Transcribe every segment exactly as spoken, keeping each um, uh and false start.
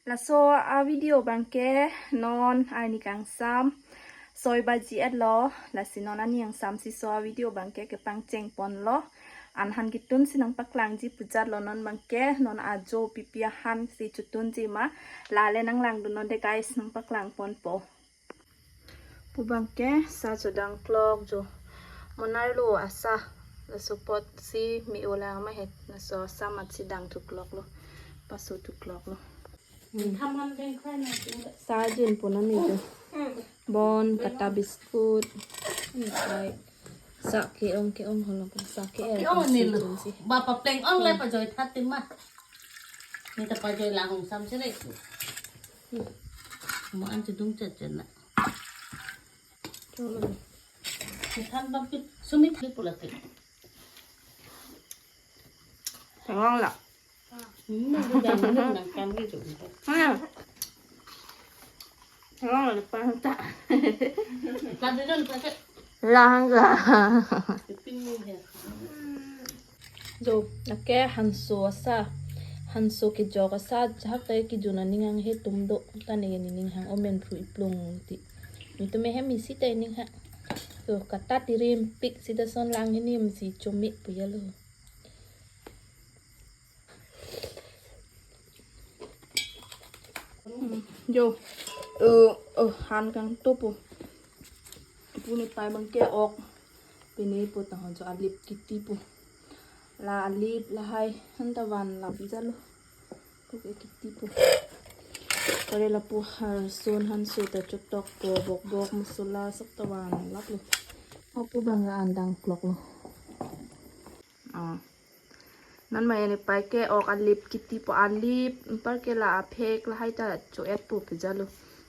Laso a video abangke non arni kangsam soi baji etlo, lasi non arni kangsam si so a video abangke kepangcheng ponlo. An han ketun si nangpaklangji pu jatlo, non abangke non ajo pipi ahan si chotunji ma, lale nanglangdun non dei guys, nangpaklang ponpo. Pu abangke sa chodang klok jo. Monarlo asa. Laso apot si me-o lang ma het. Laso asa mat si dang thukloklo. Paso thukloklo. Thaman deng krai na. Sa jun pu na me jo. Bon, kata biscuit. Ni kai. Sa ke-ong ke-ong holo ko. Sa ke-er. Ke-ong ni lo. Ba papleng ong le pajoi phatim ma. Ni ta pajoi lang hong sam sele. Mo an chedung chet chet na. Cholo. Ni than bang pi sumi thali pula te. Tengong la. Hmm, ni dang ni nang kan ni tu. Hmm. Tengong la pa ta. Kan tu don pa te. Lang ga. Pin ni he. Jo, lake hanso asa. Hanso kejok asa, jahak ta kejun aning hang he tum do. Kane ke nening hang omen phu iplung ti. Netum ehem isi ta ening hang. Jo, kata tirim pik sita son lang hini msi chomik pu jalo. Hmm, jo. Eh, eh, han kangtup pu. Pu ne pai abangke ok. Pine pu tahon jo alip kiti pu. La alip lahai han ta van lap jalo. Pu ke kiti pu. Pare lapu harsun hanso ta chotokpo, bokbok mosola sok ta van laplo. Apu abang an dang kloklo. Ah. Non ma ne pai ke ok alip kiti pu, alip, anparke la aphek lahai ta cho-et pu pu jalo.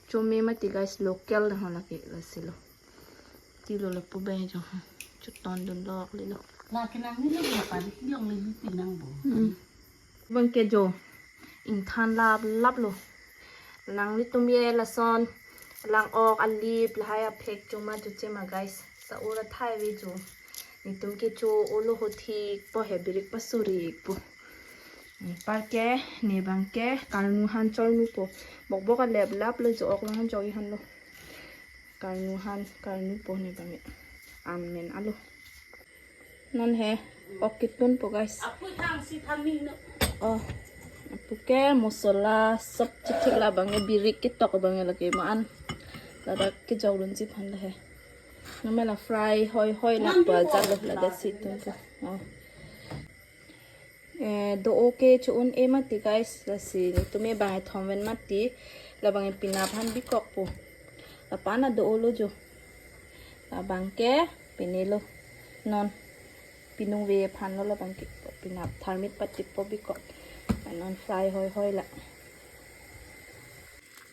Chome mati guys, local na ho lake, lasi lo. Tilo lapu abang jo. Chotondun lok lilo. La kenang ni lo, la pa ni long le bi pinang bo. Hmm. Abangke jo. Ingthan lap lap lo. Nanglitum ye lason lang ok alip lahai aphek choma choche ma guys. Sa ura thai ve jo. Netum kecho-olo ho thikpo he, birik pasorik pu. Anparke ne abangke karnu han chornu po. Bokbok alep lap lo jo, ok lo han jok-i han lo. Karnu han, karnu po ne abang. Amen alo. Non he, ok ketun po guys. Apu thang si thaming no. Oh, apu ke mosola sop chithik la abang, birik ketok abang lake ma an. Ladak kejokdun si phan la he. Namela fry hoi hoi la pa jalo, ladak si tun po. Oh. Eh, do-o ke cho-un-e mati guys, lasi netum e bang ethom ven mati, labang e pinap han bikok po. Lapu an do-o lo jo. Labangke pine lo. Non pinung ve aphan lo labangke pinap tharmit patip po bikok. Non fry hoi hoi la.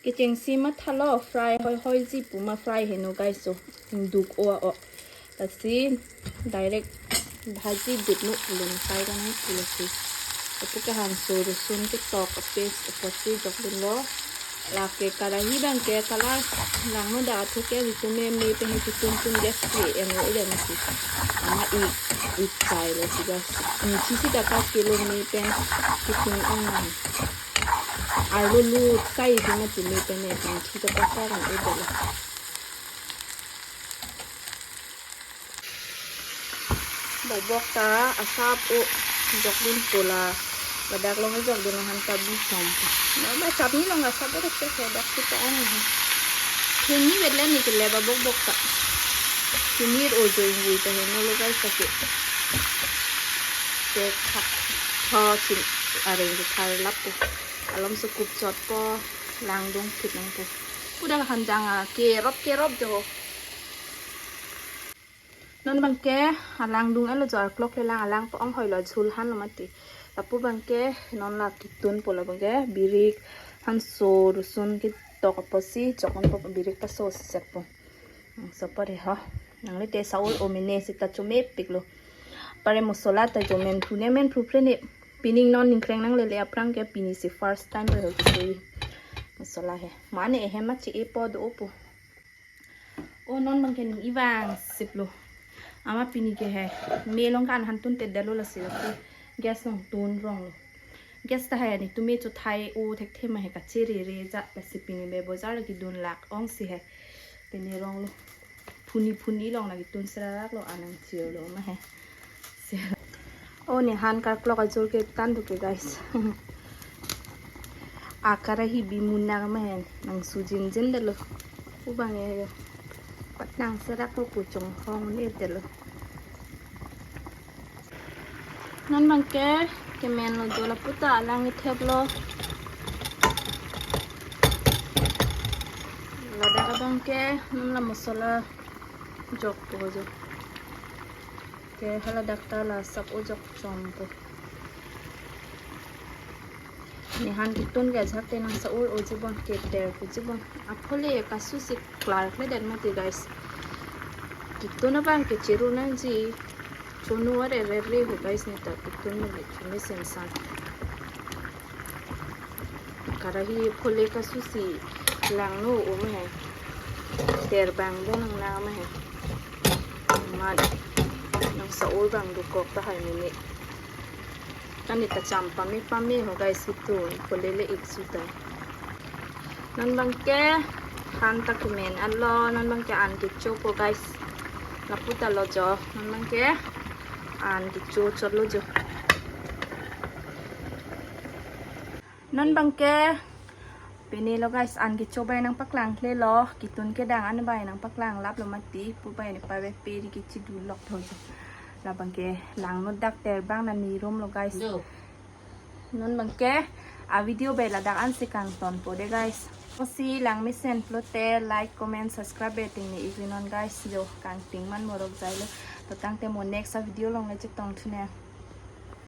Kechengsi mathalo fry hoi hoi ji pu ma fry heno guys, so. Duk o o. Lasi direct bhaji dip nu pulo, fry kan pulo si. Apu ke hanso rosun ketok a paste apotsi jokdunlo. Lake karahi abangke kalang no da athe ke ritu me me pen chotun tun gas ke eng o ida masi. Ama i i chai lo si guys. Ingthi si da ka kilo me pen chotun ong na. Arlo lut sai di mati me pen e, ingthi ta pasar ang ebe lo. Bokbok ta asap o jokdun po la. Ladak along jokdun han ta bi som. Na ba sap ni along asap o se se dak si ta ang. Hini vet le ni kele ba bokbok ta. Hini o jo ingui ta heno lo guys ta ke. Ke khak. Tho chin areng ke thar lap po. Alom sukup chot po, langdung phit nang po. Pu dak hanjang a kerop kerop jo. Non abangke alangdung elo jo, arklok le lang, alang po-ong hoi lo, jhul han lo mati. Lapu abangke non la ketun po, labangke birik hanso rosun ketok apotsi jokdun po, birik paso set po. Sopo re ho. Nangle te saul o mene sita chomepik lo. Pare mosola ta jo men phru ne men phru phre ne. Pining non ningkreng nanglele aphrang ke pini si first time re ho kisui. Mosola he. Mane ehem ma chi e po do po. O non abangke ning ivang sip lo. Ama pini ke he. Me along kan han tun te dalo lasi lo. Gas along tun rong lo. Guys, tahai nelitum me chothai o thekthe ma he, kachere re ja, lasi pini be bojar lagi dun lak ong si he. Pini rong lo. Phuni phuni long lagi tun serarak lo, anang chir lo ma he. Si. O, ne han karklok ajor ke tan do ke, guys. Akara hi bi munak ma he, nang sujin jin dalo. Ubang e yo. Pat nang serak lo, kuchong hong ne dalo. Non bangke kemen lo jo, lapu ta alang ithep lo. Ladak abangke non la masala jokpo jo. Ke haladak ta la sap o jok chompo. Ne han kitun ke ajak te nang sa-ur o jibon, ke ter ko jibon. Aphole kasu si klarkledet mati, guys. Kitun abang ke chiru nangji. Chonu are re re ho, guys, ne ta kitun mali chumi sensan. Karahi phole kasu si langno o ma he. Ter bang do nang na ma he. Mat nang sa-ur bang dokok tahai mini. Kani ta cham pame pame ho, guys, itu kolele ik suta. Non bangke han ta kemen alo, non bangke an kechopo, guys. Lapu ta lo jo, non bangke an kecho chot lo jo. Non bangke pini lo, guys, an kecho bai nang paklang kle lo, kitun kedang an bai nang paklang lap lo mati, pu bai ne pabe pe di kechi du lok tho jo. La bangke langno dak ter bang na ni room lo, guys. Do. Non bangke a video bai ladak an si kangtonpo de, guys. Kosi lang mesen pulote like, comment, subscribe bai ting ni igri non, guys. Jo kangting man morok jai lo. To tangte mo next a video along le chetong thu ne.